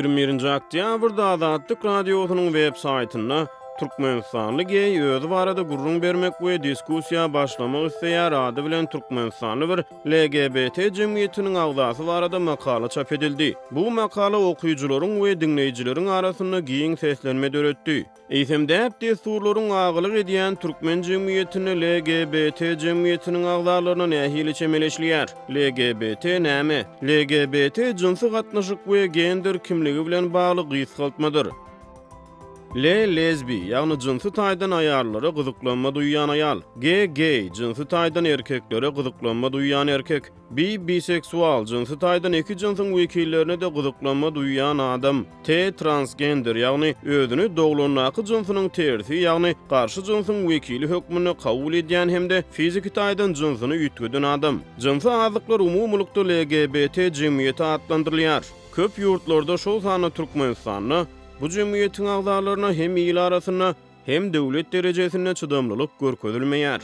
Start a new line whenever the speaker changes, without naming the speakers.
21-nji oktýabrda Azatlyk Radiosynyň web saýtynda Türkmenistanly geý özi barada gürrüň bermek we diskussiýa başlamak isleýär ady bilen türkmenistanly bir LGBT jemgyýetiniň agzasy barada makala çap edildi. Bu makala okyjylaryň we diňleýjileriň arasynda giň seslenme döretdi. Eýsem däp-dessurlaryň agalyk edýän türkmen jemgyýetinde LGBT jemgyýetiniň agzalaryna nähili çemeleşilýär? LGBT näme? LGBT jynsy gatnaşyk we gender kimligi bilen bagly gysgaltmadyr. L, lezbi, ýagny jynsy taýdan aýallara gyzyklanma duýýan aýal. G, geý, jynsy taýdan erkeklere gyzyklanma duýýan erkek. Bi, biseksual, jynsy taýdan iki jynsyň wekillerine-de gyzyklanma duýýan adam. T, transgender, ýagny özüni doglandaky jynsynyň tersi, ýagny garşy jynsyň wekili hökmünde kabul edýän hem-de fiziki taýdan jynsyny üýtgeden adam. Jynsy azlyklar umumylykda LGBT jemgyýeti atlandyrylýar. Köp ýurtlarda, şol sanda Türkmenistanda, bu jemgyýetiň agzalaryna hem il arasynda, hem döwlet derejesinde çydamlylyk görkezilmeýär.